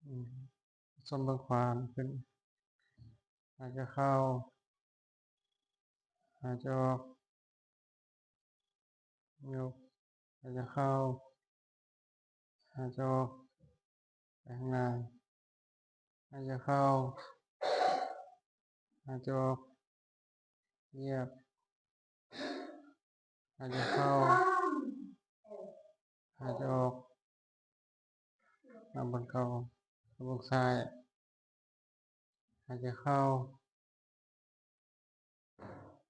ອືມ ຊົນເບິ່ງຂວາຂຶ້ນ ຫາຍໃຈເຂົ້າ ຫາຍໃຈອອກ ຍົກ ຫາຍໃຈເຂົ້າ ຫາຍໃຈອອກ ໄປຂ້າງໜ້າ ຫາຍໃຈເຂົ້າ ຫາຍໃຈອອກ ຢຽບ ຫາຍໃຈເຂົ້າ ຫາຍໃຈອອກ ມາບ່ອນເກົ່າ ເບິ່ງຊ້າຍ ຫາຍໃຈເຂົ້າ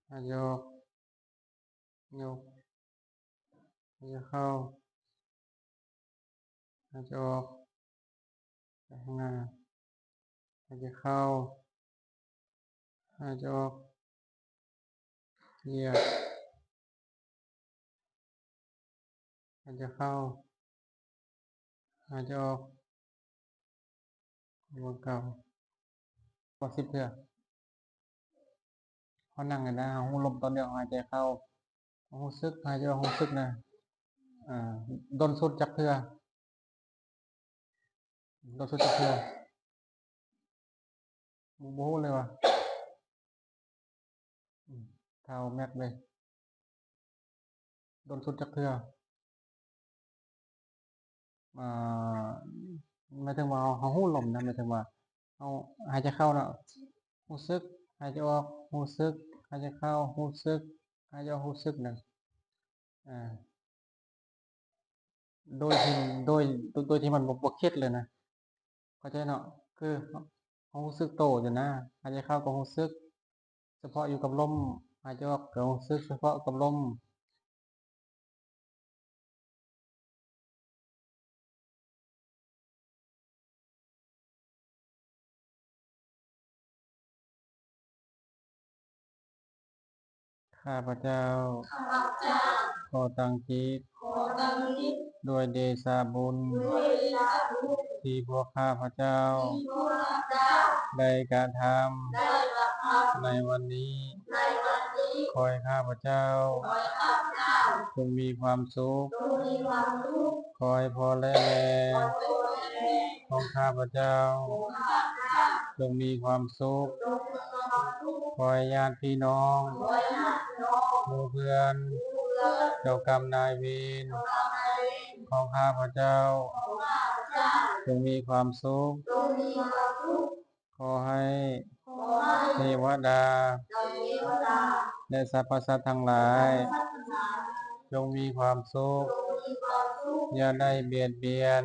ຫາຍໃຈອອກ ຍົກ ຫາຍໃຈເຂົ້າ ຫາຍໃຈອອກ ໄປຂ້າງໜ້າ ຫາຍໃຈເຂົ້າ ຫາຍໃຈອອກ ຢຽບ ຫາຍໃຈເຂົ້າ ຫາຍໃຈອອກ ວນເກົ່າ ເອົາສິບເທື່ອ. ເຮົານັ່ງນີ້ນະ ເຮົາຮູ້ລົມຕອນດຽວ ຫາຍໃຈເຂົ້າ ເຮົາຮູ້ສຶກ ຫາຍໃຈອອກ ຮູ້ສຶກນະ ອາ ດົນສຸດຈັກເທື່ອ? ດົນສຸດຈັກເທື່ອ? ບໍ່ ບໍ່ຮູ້ເລີຍວ່າ ອືມ ທ້າວແມັກເລີຍ ດົນສຸດຈັກເທື່ອ? ອ່າ ໝາຍເຖິງວ່າເຮົາ ເຮົາຮູ້ລົມນະ ໝາຍເຖິງວ່າເຮົາຫາຍໃຈເຂົ້າເນາະ ຮູ້ສຶກ ຫາຍໃຈອອກ ຮູ້ສຶກ ຫາຍໃຈເຂົ້າ ຮູ້ສຶກ ຫາຍໃຈອອກ ຮູ້ສຶກນະ ອາ ໂດຍທີ່ ໂດຍ ໂດຍທີ່ມັນບໍ່ ບໍ່ຄິດເລີຍນະ ເຂົ້າໃຈເນາະ ຄືເຮົາ ເຮົາຮູ້ສຶກໂຕຢູ່ນະ ຫາຍໃຈເຂົ້າກໍຮູ້ສຶກສະເພາະຢູ່ກັບລົມ ຫາຍໃຈອອກກໍຮູ້ສຶກສະເພາະກັບລົມ. ຂ້າພະເຈົ້າ ຂໍຕັ້ງຈິດ ດ້ວຍເດຊະບຸນ ທີ່ພວກຂ້າພະເຈົ້າ ໄດ້ກະທຳ ໃນວັນນີ້ ຂໍໃຫ້ຂ້າພະເຈົ້າ ຈົ່ງມີຄວາມສຸກ ຂໍໃຫ້ພໍ່ ແລະ ແມ່ຂອງຂ້າພະເຈົ້າ ຈົ່ງມີຄວາມສຸກ ຂໍໃຫ້ຍາດພີ່ນ້ອງ ໝູ່ເພື່ອນ ເຈົ້າກຳນາຍເວນຂອງຂ້າພະເຈົ້າ ຈົ່ງມີຄວາມສຸກ ຂໍໃຫ້ເທວະດາ ແລະ ສັບພະສັດທັງຫຼາຍ ຈົ່ງມີຄວາມສຸກ ຢ່າໄດ້ບຽດບຽນ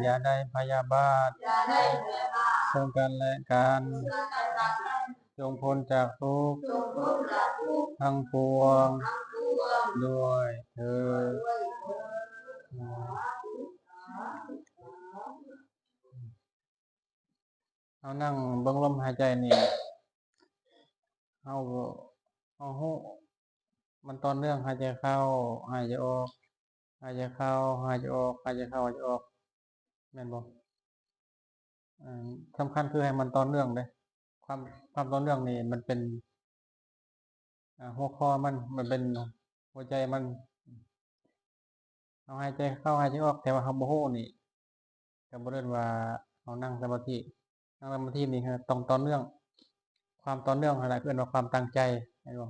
ຢ່າໄດ້ພະຍາບາດ ເຊິ່ງກັນ ແລະ ກັນ ຈົ່ງພົ້ນຈາກທຸກທັງປວງດ້ວຍເທີ້ນ. ເຮົານັ່ງເບິ່ງລົມຫາຍໃຈນີ້ ເຮົາ ເຮົາຮູ້ມັນຕໍ່ເນື່ອງ ຫາຍໃຈເຂົ້າ ຫາຍໃຈອອກ ຫາຍໃຈເຂົ້າ ຫາຍໃຈອອກ ຫາຍໃຈເຂົ້າ ຫາຍໃຈອອກ ແມ່ນບໍ່? ເອີ ສຳຄັນຄືໃຫ້ມັນຕໍ່ເນື່ອງເດ້ ຄວາມ ຄວາມຕໍ່ເນື່ອງນີ້ມັນເປັນ ອາ ຫົວຂໍ້ມັນ ມັນເປັນຫົວໃຈມັນ ເຮົາຫາຍໃຈເຂົ້າຫາຍໃຈອອກ ແຕ່ວ່າເຮົາບໍ່ຮູ້ນີ້ ກໍບໍ່ເອີ້ນວ່າເຮົານັ່ງສະມາທິ ນັ່ງສະມາທິນີ້ຕ້ອງຕໍ່ເນື່ອງ ຄວາມຕໍ່ເນື່ອງຫັ້ນແຫຼະເອີ້ນວ່າຄວາມຕັ້ງໃຈ ແມ່ນບໍ່?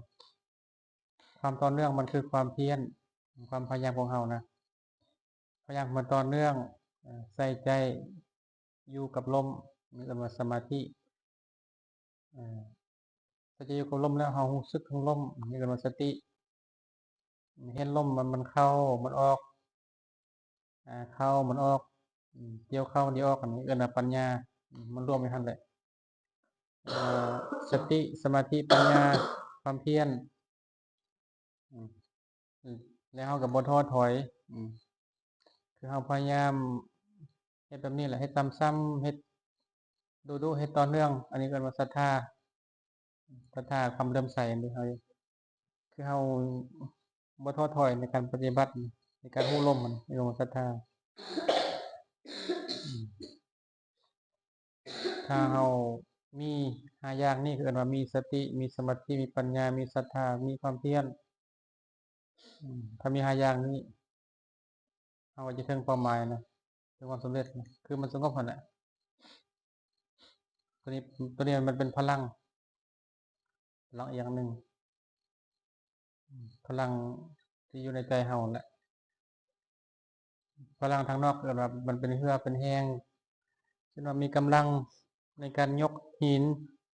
ຄວາມຕໍ່ເນື່ອງມັນຄືຄວາມພຽນ ຄວາມພະຍາຍາມຂອງເຮົານະ ພະຍາຍາມໃຫ້ມັນຕໍ່ເນື່ອງ ເອີ ໃສ່ໃຈຢູ່ກັບລົມ ນີ້ເອີ້ນວ່າສະມາທິ ເອີ ໃສ່ໃຈຢູ່ກັບລົມແລ້ວເຮົາຮູ້ສຶກເຖິງລົມ ນີ້ເອີ້ນວ່າສະຕິ ເຫັນລົມມັນ ມັນເຂົ້າ ມັນອອກ ອາ ເຂົ້າມັນອອກ ອາ ກ່ຽວເຂົ້າກ່ຽວອອກ ອັນນີ້ເອີ້ນວ່າປັນຍາ ອາ ມັນລວມຢູ່ຫັ້ນແຫຼະ ເອີ ສະຕິ ສະມາທິ ປັນຍາ ຄວາມພຽນ ອາ ແລ້ວເຮົາກໍບໍ່ທໍ້ຖອຍ ອາ ຄືເຮົາພະຍາຍາມເຮັດແບບນີ້ແຫຼະ ເຮັດຊ້ຳໆ ເຮັດດຸໆ ເຮັດຕໍ່ເນື່ອງ ອັນນີ້ເອີ້ນວ່າສັດທາ ສັດທາ ຄວາມເຫຼື້ອມໃສ ອັນນີ້ເຮົາ ຄືເຮົາບໍ່ທໍ້ຖອຍໃນການປະຕິບັດ ໃນການຮູ້ລົມມັນ ເອີ້ນວ່າສັດທາ ຖ້າເຮົາມີຫ້າຢ່າງນີ້ ເອີ້ນວ່າມີສະຕິ ມີສະມາທິ ມີປັນຍາ ມີສັດທາ ມີຄວາມພຽນ ຖ້າມີຫ້າຢ່າງນີ້ ເຮົາກໍຈະເຖິງເປົ້າໝາຍນະ ເປັນຄວາມສຳເລັດ ຄືມັນສະຫງົບຫັ້ນແຫຼະ. ຕົວນີ້ ຕົວນີ້ມັນເປັນພະລັງ ພະລັງອີກຢ່າງໜຶ່ງ ພະລັງທີ່ຢູ່ໃນໃຈເຮົາຫັ້ນແຫຼະ. ພະລັງທາງນອກເອີ້ນວ່າມັນເປັນເຫື່ອເປັນແຮງ ເຊັ່ນວ່າມີກຳລັງໃນການຍົກຫີນ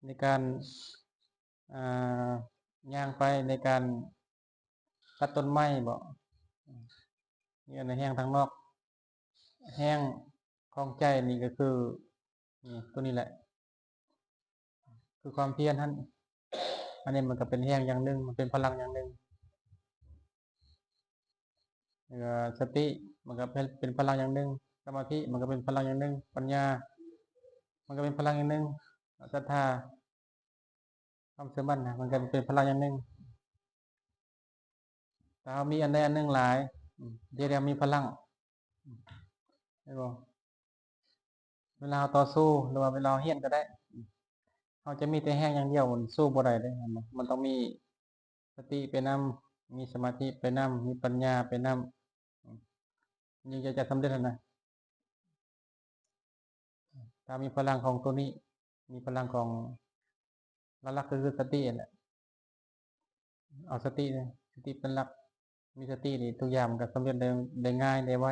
ໃນການ ອ່າ ຍ່າງໄປ ໃນການຕັດຕົ້ນໄມ້ບໍ ນີ້ອັນແຮງທາງນອກ. ແຮງຂອງໃຈນີ້ກໍຄື ນີ້ ຕົວນີ້ແຫຼະ ຄືຄວາມພຽນຫັ້ນ. ອັນນີ້ມັນກໍເປັນແຮງຢ່າງໜຶ່ງ ມັນເປັນພະລັງຢ່າງໜຶ່ງ. ແລ້ວກໍສະຕິ ມັນກໍເປັນ ເປັນພະລັງຢ່າງໜຶ່ງ, ສະມາທິ ມັນກໍເປັນພະລັງຢ່າງໜຶ່ງ, ປັນຍາ ມັນກໍເປັນພະລັງຢ່າງໜຶ່ງ, ສັດທາ ຄວາມເຊື່ອໝັ້ນນະ ມັນກໍເປັນພະລັງຢ່າງໜຶ່ງ. ຖ້າເຮົາມີອັນໃດອັນໜຶ່ງຫຼາຍ ອາ ເຮັດໃຫ້ເຮົາມີພະລັງ ເຫັນບໍ່? ເວລາເຮົາຕໍ່ສູ້ ຫຼືວ່າເວລາເຮົາຮຽນກໍໄດ້ ເຮົາຈະມີແຕ່ແຮງຢ່າງດຽວ ມັນສູ້ບໍ່ໄດ້ເດ້ ແມ່ນບໍ່? ມັນຕ້ອງມີສະຕິໄປນຳ ມີສະມາທິໄປນຳ ມີປັນຍາໄປນຳ ຈຶ່ງຈະ ຈະສຳເລັດຫັ້ນນະ. ຖ້າມີພະລັງຂອງຕົວນີ້ ມີພະລັງຂອງ ຫຼັກໆ ກໍຄືສະຕິຫັ້ນແຫຼະ ເອົາສະຕິ ສະຕິເປັນຫຼັກ. ມີສະຕິນີ້ທຸກຢ່າງມັນກໍສຳເລັດໄດ້ ໄດ້ງ່າຍ ໄດ້ໄວ.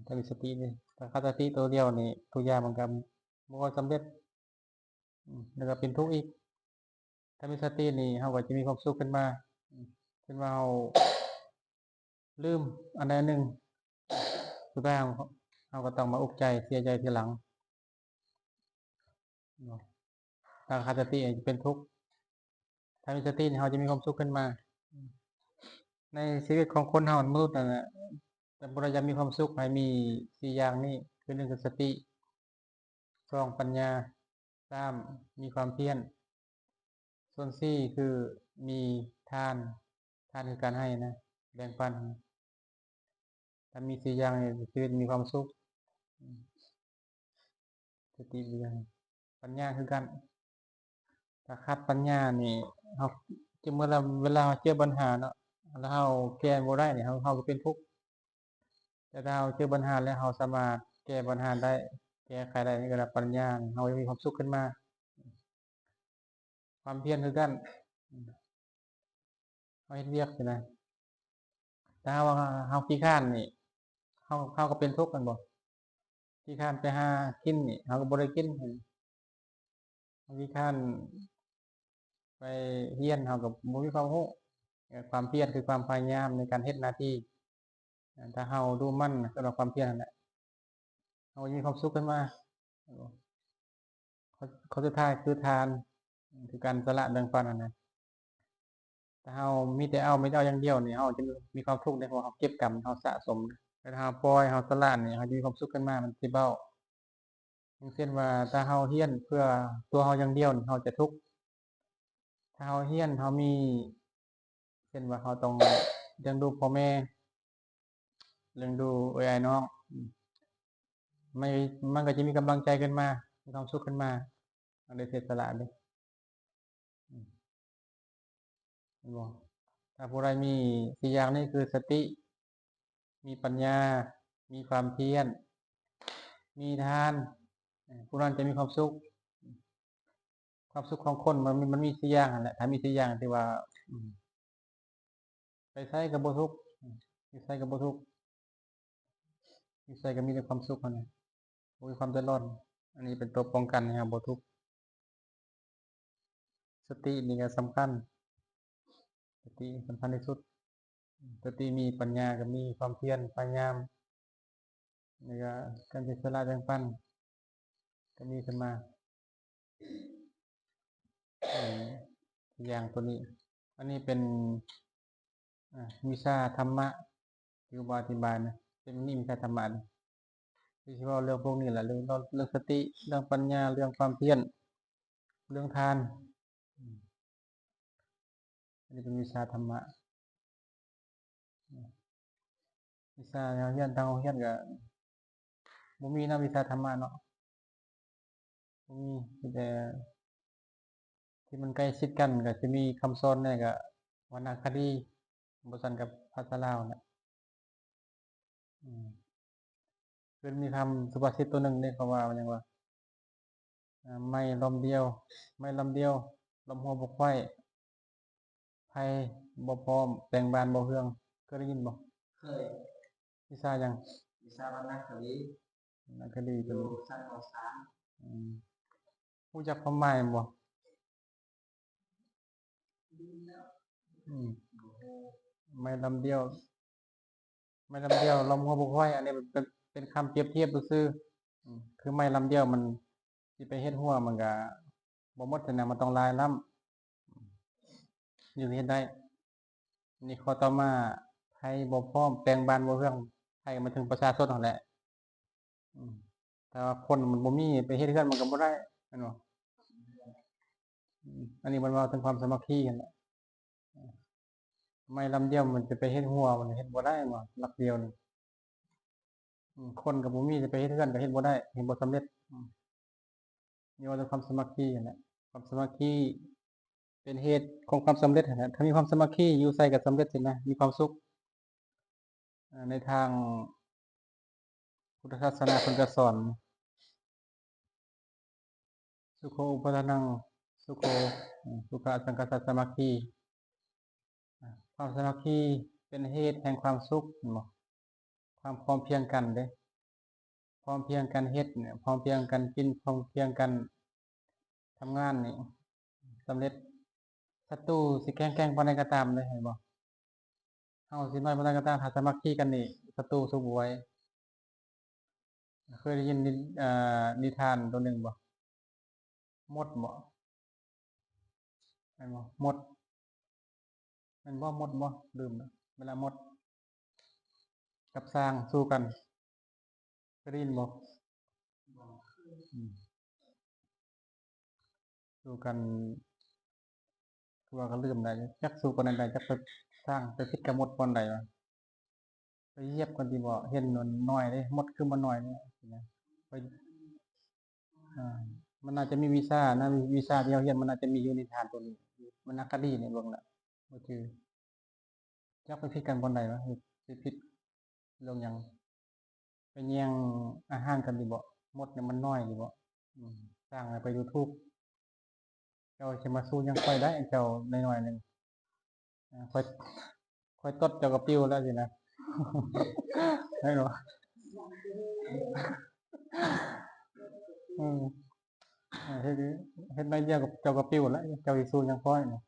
ຖ້າມີສະຕິນີ້ ຖ້າຂາດສະຕິຕົວດຽວນີ້ ທຸກຢ່າງມັນກໍບໍ່ຄ່ອຍສຳເລັດ ແລ້ວກໍເປັນທຸກອີກ. ຖ້າມີສະຕິນີ້ ເຮົາກໍຈະມີຄວາມສຸກຂຶ້ນມາ ເຊັ່ນວ່າເຮົາລືມອັນໃດອັນໜຶ່ງ ສຸດທ້າຍເຮົາ ເຮົາກໍຕ້ອງມາອຸກໃຈ ເສຍໃຈທີຫຼັງເນາະ. ຖ້າຂາດສະຕິຈະເປັນທຸກ ຖ້າມີສະຕິນີ້ ເຮົາຈະມີຄວາມສຸກຂຶ້ນມາ. ໃນຊີວິດຂອງຄົນເຮົາມະນຸດນັ້ນນະ ແຕ່ບໍ່ໄດ້ຢາກມີຄວາມສຸກ ໃຫ້ມີສີ່ຢ່າງນີ້ ຄືໜຶ່ງຄືສະຕິ ສອງປັນຍາ ສາມມີຄວາມພຽນ ສ່ວນສີ່ຄືມີທານ. ທານຄືການໃຫ້ນະ ແບ່ງປັນ. ຖ້າມີສີ່ຢ່າງນີ້ ຊີວິດມີຄວາມສຸກ. ສະຕິ ປັນຍາຄືກັນ. ຖ້າຂາດປັນຍານີ້ ເຮົາ ເມື່ອເວລາເຮົາເຈີບັນຫາເນາະ ແລ້ວເຮົາແກ້ບໍ່ໄດ້ນີ້ ເຮົາ ເຮົາກໍເປັນທຸກ. ແຕ່ຖ້າເຮົາເຈີບັນຫາແລ້ວ ເຮົາສາມາດແກ້ບັນຫາໄດ້ ແກ້ໄຂໄດ້ ນີ້ກໍເອີ້ນວ່າປັນຍາ ເຮົາຈະມີຄວາມສຸກຂຶ້ນມາ. ຄວາມພຽນຄືກັນ ເຮົາເຮັດວຽກຊີ້ນະ ຖ້າເຮົາ ເຮົາຂີ້ຄ້ານນີ້ ເຮົາ ເຮົາກໍເປັນທຸກແມ່ນບໍ່? ຂີ້ຄ້ານໄປຫາກິນນີ້ ເຮົາກໍບໍ່ໄດ້ກິນ. ເຮົາຂີ້ຄ້ານໄປຮຽນ ເຮົາກໍບໍ່ມີຄວາມຮູ້. ຄວາມພຽນຄືຄວາມພະຍາຍາມໃນການເຮັດໜ້າທີ່. ຖ້າເຮົາດຸໝັ່ນ ເອີ້ນວ່າຄວາມພຽນຫັ້ນແຫຼະ ເຮົາກໍຈະມີຄວາມສຸກຂຶ້ນມາ. ຂໍ້ ຂໍ້ສຸດທ້າຍຄືທານ ຄືການສະຫຼະແບ່ງປັນຫັ້ນນະ. ຖ້າເຮົາມີແຕ່ເອົາ ມີແຕ່ເອົາຢ່າງດຽວນີ້ ເຮົາຈະມີຄວາມທຸກເດ້ ເພາະວ່າເຮົາເກັບກຳ ເຮົາສະສົມ. ແຕ່ຖ້າເຮົາປ່ອຍ ເຮົາສະຫຼະນີ້ ເຮົາຈະມີຄວາມສຸກຂຶ້ນມາ ມັນຊິເບົາ. ຢ່າງເຊັ່ນວ່າ ຖ້າເຮົາຮຽນເພື່ອຕົວເຮົາຢ່າງດຽວນີ້ ເຮົາຈະທຸກ. ຖ້າເຮົາຮຽນ ເຮົາມີ ເຊັ່ນວ່າ ເຮົາຕ້ອງລ້ຽງດູພໍ່ແມ່ ລ້ຽງດູເອື້ອຍອ້າຍນ້ອງ ມັນ ມັນກໍຈະມີກຳລັງໃຈຂຶ້ນມາ ມີຄວາມສຸກຂຶ້ນມາ. ເຮົາໄດ້ເສຍສະຫຼະເດ້ ເຫັນບໍ່? ຖ້າຜູ້ໃດມີສີ່ຢ່າງນີ້ ຄືສະຕິ ມີປັນຍາ ມີຄວາມພຽນ ມີທານ ຜູ້ນັ້ນຈະມີຄວາມສຸກ. ຄວາມສຸກຂອງຄົນມັນ ມັນມີສີ່ຢ່າງຫັ້ນແຫຼະ. ຖ້າມີສີ່ຢ່າງ ຖືວ່າ ອືມ ໄປໃສກໍບໍ່ທຸກ ຢູ່ໃສກໍບໍ່ທຸກ ຢູ່ໃສກໍມີແຕ່ຄວາມສຸກຫັ້ນນະ ບໍ່ມີຄວາມເດືອດຮ້ອນ. ອັນນີ້ເປັນຕົວປ້ອງກັນໃຫ້ເຮົາບໍ່ທຸກ. ສະຕິນີ້ກໍສຳຄັນ ສະຕິສຳຄັນທີ່ສຸດ. ສະຕິມີ ປັນຍາກໍມີ ຄວາມພຽນ ພະຍາຍາມ ແລ້ວກໍການເສຍສະຫຼະແບ່ງປັນກໍມີຂຶ້ນມາ. ເອີ ຢ່າງຕົວນີ້ ອັນນີ້ເປັນ ອາ ວິຊາທຳມະ ທີ່ຄູບາອະທິບາຍນະ ເປັນແບບນີ້ ວິຊາທຳມະນີ້ ທີ່ຊິເວົ້າເລື່ອງພວກນີ້ແຫຼະ ເລື່ອງ ເລື່ອງສະຕິ ເລື່ອງປັນຍາ ເລື່ອງຄວາມພຽນ ເລື່ອງທານ. ອືມ ອັນນີ້ເປັນວິຊາທຳມະ. ອືມ ວິຊາເຮົາຮຽນ ທາງໂຮງຮຽນກໍບໍ່ມີເນາະ ວິຊາທຳມະເນາະ ບໍ່ມີ. ມີແຕ່ທີ່ມັນໃກ້ຊິດກັນ ກໍຊິມີຄຳສອນແດ່ ກໍວັນນະຄະດີ ບໍ່ຊັ້ນກໍພາສາລາວແຫຼະ. ອືມ ຄືມີຄຳສຸພາສິດຕົວໜຶ່ງເດ້ ເຂົາວ່າຫຍັງວະ ອາ ໄມ້ລຳດຽວ ໄມ້ລຳດຽວ ລຳຫົວບໍ່ໄຂວ້ ໄຟບໍ່ພ້ອມ ແປງບານບໍ່ເຮືອງ. ເຄີຍໄດ້ຍິນບໍ່? ເຄີຍ. ວິຊາຫຍັງ? ວິຊາວັນນະຄະດີ. ວັນນະຄະດີ. ຢູ່ຊັ້ນ ມ.ສາມ. ອືມ ຮູ້ຈັກຄວາມໝາຍບໍ່? ອືມ ໄມ້ລຳດຽວ ໄມ້ລຳດຽວ ລຳຫົວບໍ່ໄຂວ້ ອັນນີ້ມັນເປັນ ເປັນຄຳປຽບທຽບຊື່ໆ. ອືມ ຄືໄມ້ລຳດຽວມັນຊິໄປເຮັດຫົວມັນກະບໍ່ໝົດຫັ້ນນະ ມັນຕ້ອງຫຼາຍລຳ ຈຶ່ງເຮັດໄດ້. ນີ້ຂໍ້ຕໍ່ມາ ໄຟບໍ່ພ້ອມ ແປງບານບໍ່ເຮືອງ ໄຟກໍໝາຍເຖິງປະຊາຊົນຫັ້ນແຫຼະ. ອືມ ຖ້າວ່າຄົນມັນບໍ່ມີ ໄປເຮັດເຮືອນມັນກໍບໍ່ໄດ້ ແມ່ນບໍ່? ອືມ ອັນນີ້ມັນເວົ້າເຖິງຄວາມສາມັກຄີຫັ້ນແຫຼະ. ໄມ້ລຳດຽວມັນຈະໄປເຮັດຫົວ ມັນເຮັດບໍ່ໄດ້ ແມ່ນບໍ່? ຫຼັກດຽວນີ້ ອືມ ຄົນກໍບໍ່ມີ ຈະໄປເຮັດເຮືອນກໍເຮັດບໍ່ໄດ້ ເຮັດບໍ່ສຳເລັດ. ອືມ ນີ້ເວົ້າເຖິງຄວາມສາມັກຄີຫັ້ນແຫຼະ. ຄວາມສາມັກຄີເປັນເຫດຂອງຄວາມສຳເລັດຫັ້ນແຫຼະ. ຖ້າມີຄວາມສາມັກຄີ ຢູ່ໃສກໍສຳເລັດຊີ້ນະ ມີຄວາມສຸກ. ໃນທາງພຸດທະສາສະໜາເພິ່ນກໍສອນ ສຸໂຂ ອຸປະທານັງ ສຸໂຂ ສຸຂະ ສັງຄະສະ ສາມັກຄີ. ຄວາມສາມັກຄີເປັນເຫດແຫ່ງຄວາມສຸກ ເຫັນບໍ່? ຄວາມພ້ອມພຽງກັນເດ້ ພ້ອມພຽງກັນເຮັດ ພ້ອມພຽງກັນກິນ ພ້ອມພຽງກັນທຳງານນີ້ສຳເລັດ. ສັດຕູຊິແຂງແກ່ງປານໃດກໍຕາມເດ້ ເຫັນບໍ່? ເຮົາຊິນ້ອຍປານໃດກໍຕາມ ຖ້າສາມັກຄີກັນນີ້ ສັດຕູສູ້ບໍ່ໄຫວ. ເຄີຍໄດ້ຍິນນິ ເອີ ນິທານຕົວໜຶ່ງບໍ່? ມົດບໍ່? ແມ່ນບໍ່? ມົດ ແມ່ນບໍ່? ມົດບໍ່? ລືມແລ້ວ. ເວລາມົດກັບຊ້າງສູ້ກັນ ເຄີຍໄດ້ຍິນບໍ່? ອືມ ສູ້ກັນ ຄືວ່າກໍລືມໄດ້ ຈັກສູ້ກັນແນວໃດ ຈັກໄປສ້າງໄປຜິດກັບມົດບ່ອນໃດວະ ໄປຢຽບກັນຕິບໍ? ເຫັນມັນນ້ອຍເດ້ ມົດຄືມັນນ້ອຍເດ້ ໄປ ອ່າ ມັນໜ້າຈະມີວິຊານະ ວິຊາທີ່ເຮົາຮຽນມັນໜ້າຈະມີຢູ່ໃນນິທານຕົວນີ້ ມັນໜ້າກະດີນີ້ ເບິ່ງລະບໍ່ຈື່. ຈັກໄປຜິດກັນບ່ອນໃດວະ ໄປຜິດເລື່ອງຫຍັງ? ໄປແຍ່ງອາຫານກັນຕິບໍ? ມົດນີ້ມັນນ້ອຍຕິບໍ? ອືມ ສ້າງໃຫ້ໄປ YouTube ເຈົ້າຊິມາສູ້ຫຍັງຂ້ອຍໄດ້ ເຈົ້ານ້ອຍໆໜຶ່ງ ຂ້ອຍ ຂ້ອຍຕົດເຈົ້າກໍປິວແລ້ວຊີ້ນະ ແມ່ນບໍ່? ເອີ ເຮັດ ເຮັດໜ້ອຍດຽວເຈົ້າກໍປິວແລ້ວ ເຈົ້າຊິສູ້ຫຍັງຂ້ອຍນີ້?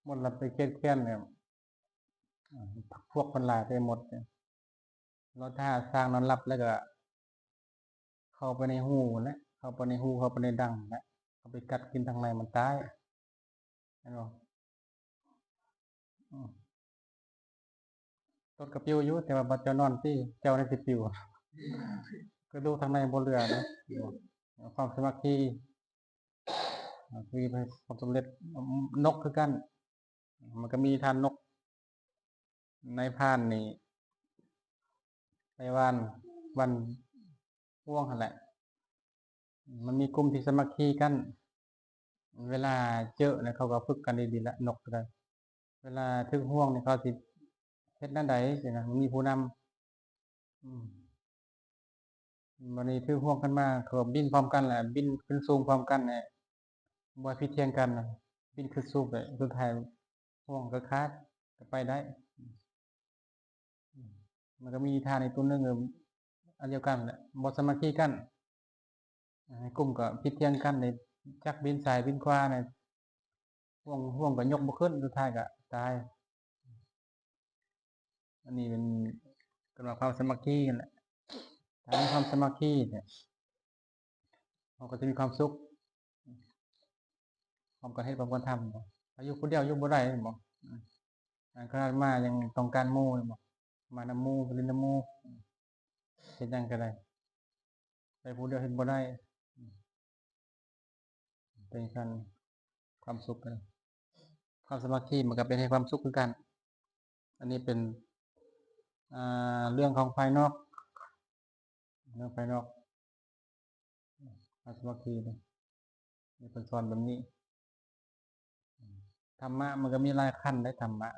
ມົດລະໄປຄຽດແຄ້ນແລ້ວ ພວກເພິ່ນຫຼາຍແຕ່ມົດ ລໍຖ້າຊ້າງນອນຫຼັບແລ້ວກໍເຂົ້າໄປໃນຮູແຫຼະ ເຂົ້າໄປໃນຮູ ເຂົ້າໄປໃນດັງແຫຼະ ເຂົ້າໄປກັດກິນທາງໃນມັນຕາຍ ແມ່ນບໍ່? ອືມ ຕົດກະປິວຢູ່ ແຕ່ວ່າບັດເຈົ້ານອນຕິ ເຈົ້ານີ້ຊິປິວ ກະດູກທາງໃນບໍ່ເຫຼືອເດ້. ຄວາມສາມັກຄີ ຄືປະສົບຄວາມສຳເລັດ. ນົກຄືກັນ ມັນກໍມີທ່ານນົກ ນາຍພານນີ້ໄປຫວ່ານ ຫວ່ານຮວງຫັ້ນແຫຼະ ມັນມີກຸ່ມທີ່ສາມັກຄີກັນ ເວລາເຈີນະ ເຂົາກໍຝຶກກັນດີໆລະ ນົກກໍໄດ້ ເວລາຖືກຮວງນີ້ເຂົາຊິເຮັດແນວໃດຊີ້ນະ ມັນມີຜູ້ນຳ ອືມ ບັດນີ້ຖືກຮວງກັນມາ ເຂົາກໍບິນພ້ອມກັນແຫຼະ ບິນຂຶ້ນສູງພ້ອມກັນແຫຼະ ບໍ່ໃຫ້ຜິດຖຽງກັນ ບິນຂຶ້ນສູງໄປ ສຸດທ້າຍຮວງກໍຂາດ ກໍໄປໄດ້. ມັນກໍມີນິທານອີກຕົວໜຶ່ງ ອັນດຽວກັນແຫຼະ ບໍ່ສາມັກຄີກັນ ໃນກຸ່ມກໍຜິດຖຽງກັນ ຈັກບິນຊ້າຍບິນຂວາ ຮວງ ຮວງກໍຍົກບໍ່ຂຶ້ນ ສຸດທ້າຍກໍຕາຍ. ອັນນີ້ເປັນ ເອີ້ນວ່າຄວາມສາມັກຄີຫັ້ນແຫຼະ ຖ້າມີຄວາມສາມັກຄີແທ້ ເຮົາກໍຈະມີຄວາມສຸກ ພ້ອມກັນເຮັດ ພ້ອມກັນທຳ. ຖ້າຢູ່ຜູ້ດຽວຢູ່ບໍ່ໄດ້ແມ່ນບໍ່? ອາ ຂະໜາດໝາຍັງຕ້ອງການໝູ່ແມ່ນບໍ່? ໝານຳໝູ່ ໄປຫຼິ້ນນຳໝູ່ ເຮັດຫຍັງກໍໄດ້ ໄປຜູ້ດຽວເຮັດບໍ່ໄດ້. ເປັນການ ຄວາມສຸກ ຄວາມສາມັກຄີມັນກໍເປັນໃຫ້ຄວາມສຸກຄືກັນ. ອັນນີ້ເປັນ ອ່າ ເລື່ອງຂອງພາຍນອກ ເລື່ອງພາຍນອກ ຄວາມສາມັກຄີນີ້ ເພິ່ນສອນແບບນີ້. ທຳມະມັນກໍມີຫຼາຍຂັ້ນເດ້ ທຳມະ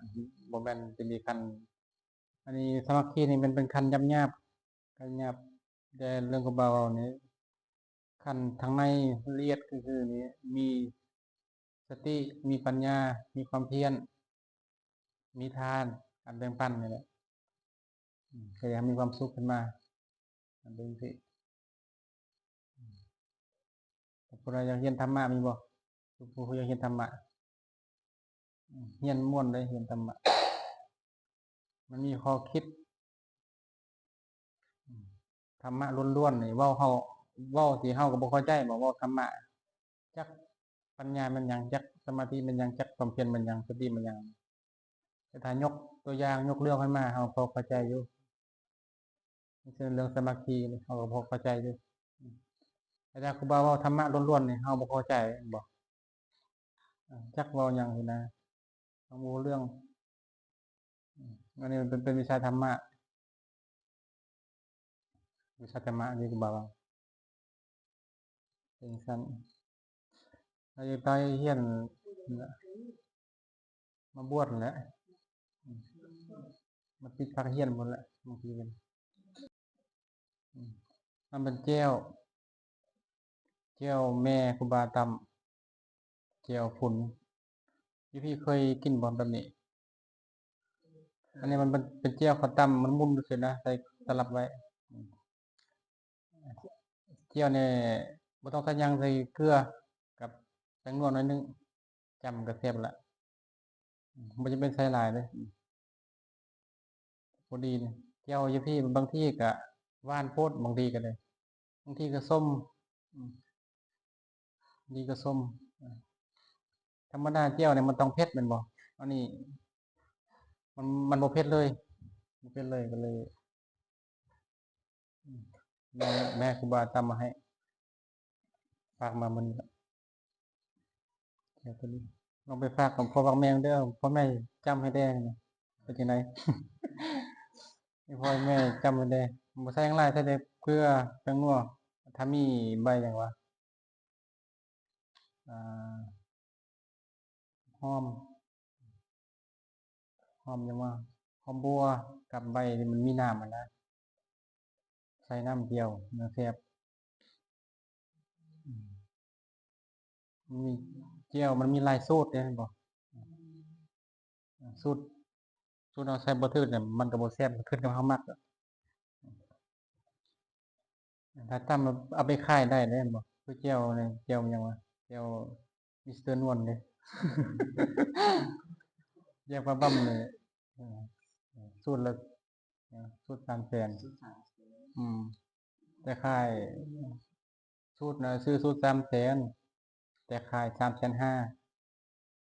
ບໍ່ແມ່ນຈະມີຂັ້ນ ອັນນີ້ສາມັກຄີນີ້ມັນເປັນຂັ້ນຫຍາບ ກໍຫຍັບ ແຕ່ເລື່ອງຄູບາເວົ້ານີ້ ຂັ້ນທາງໃນລະອຽດຄືໆນີ້ ມີສະຕິ ມີປັນຍາ ມີຄວາມພຽນ ມີທານ ການແບ່ງປັນນີ້ແຫຼະ ອືມ ກໍຢາກໃຫ້ມີຄວາມສຸກຂຶ້ນມາ ເປັນຈັ່ງຊີ້. ອືມ ຜູ້ໃດຢາກຮຽນທຳມະມີບໍ່? ຜູ້ ຜູ້ຢາກຮຽນທຳມະ? ອືມ ຮຽນມ່ວນເດ້ ຮຽນທຳມະ ມັນມີຂໍ້ຄິດ ອືມ ທຳມະລ້ວນໆນີ້ ເວົ້າເຮົາ ເວົ້າຊິເຮົາກໍບໍ່ເຂົ້າໃຈບໍ? ເວົ້າທຳມະ ຈັກປັນຍາແມ່ນຫຍັງ? ຈັກສະມາທິແມ່ນຫຍັງ? ຈັກຄວາມພຽນແມ່ນຫຍັງ? ສະຕິແມ່ນຫຍັງ? ແຕ່ຖ້າຍົກຕົວຢ່າງ ຍົກເລື່ອງຂຶ້ນມາ ເຮົາພໍເຂົ້າໃຈຢູ່. ເຊັ່ນເລື່ອງສະມາທິນີ້ ເຮົາກໍພໍເຂົ້າໃຈຢູ່ ອືມ ແຕ່ຖ້າຄູບາເວົ້າທຳມະລ້ວນໆນີ້ ເຮົາບໍ່ເຂົ້າໃຈແມ່ນບໍ່? ເອີ ຈັກເວົ້າຫຍັງຊີ້ນະ ເຮົາບໍ່ຮູ້ເລື່ອງ ອືມ ອັນນີ້ມັນເປັນ ເປັນວິຊາທຳມະ ວິຊາທຳມະນີ້ຄູບາເວົ້າ ເປັນຊັ້ນ ເຮົາຈະໄປຮຽນ ມາບວດແຫຼະ ມາຕິດພາກຮຽນພຸ້ນແຫຼະ ບາງທີເປັນ ອືມ ມັນເປັນແຈ່ວ ແຈ່ວແມ່ຄູບາຕຳ ແຈ່ວຝຸ່ນ ຢູ່ພີ້ເຄີຍກິນບໍ່ແບບນີ້? ອັນນີ້ມັນເປັນ ເປັນແຈ່ວເຂົາຕຳ ມັນໝຸ່ນຊື່ນະ ໃສ່ຕະລັບໄວ້. ແຈ່ວນີ້ບໍ່ຕ້ອງໃສ່ຫຍັງ ໃສ່ເກືອກັບແປ້ງນົວໜ້ອຍໜຶ່ງ ຈ້ຳກໍແຊບລະ ບໍ່ຈຳເປັນໃສ່ຫຼາຍເດ້. ພໍດີນີ້ ແຈ່ວຢູ່ພີ້ບາງທີກໍຫວານໂພດ ບາງທີກໍໄດ້ ບາງທີກໍສົ້ມ ອືມ ບາງທີກໍສົ້ມ. ທຳມະດາແຈ່ວນີ້ມັນຕ້ອງເຜັດແມ່ນບໍ່? ອັນນີ້ມັນ ມັນບໍ່ເຜັດເລີຍ ບໍ່ເຜັດເລີຍ ກໍເລີຍ ອືມ ແມ່ ແມ່ຄູບາຕຳມາໃຫ້ ຝາກມາມື້ນີ້ລະ ແຈ່ວໂຕນີ້ ລອງໄປຝາກກັບພໍ່ຝາກແມ່ເດີ ພໍ່ແມ່ຈ້ຳໃຫ້ແດ່ ເປັນຈັ່ງໃດ? ໃຫ້ພໍ່ໃຫ້ແມ່ຈ້ຳໃຫ້ແດ່ ບໍ່ໃສ່ຫຍັງຫຼາຍ ໃສ່ແຕ່ເກືອ ແປ້ງນົວ ຖ້າມີໃບຫຍັງວະ ອ່າ ຫອມ ຫອມຫຍັງວະ ຫອມບົວກັບໃບທີ່ມັນມີນ້ຳຫັ້ນນະ ໃສ່ນ້ຳຈຽວ ມັນແຊບ. ອືມ ມັນມີ ແຈ່ວມັນມີຫຼາຍສູດເດ້ ແມ່ນບໍ່? ສູດ ສູດເຮົາໃສ່ບໍ່ຖືກນີ້ ມັນກໍບໍ່ແຊບ ບໍ່ຄືກັບເຮົາມັກ. ຖ້າຕຳເອົາໄປຂາຍໄດ້ເດ້ ແມ່ນບໍ່? ຄືແຈ່ວນີ້ ແຈ່ວຫຍັງວະ ແຈ່ວມິສເຕີນວນເດ້ ແຈ່ວປາບຳນີ້ ສູດລະ ສູດສາມແສນ ອືມ ແຕ່ຂາຍ ສູດນະ ຊື້ສູດສາມແສນ ແຕ່ຂາຍສາມແສນຫ້າ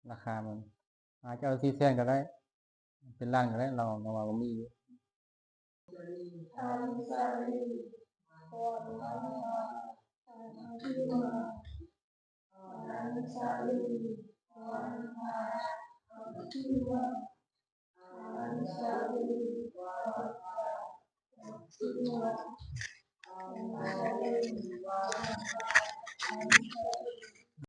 ລາຄາມັນ ອາດຈະເອົາສີ່ແສນກໍໄດ້ ເປັນລ້ານກໍໄດ້ ລາວ ລາວວ່າບໍ່ມີຢູ່.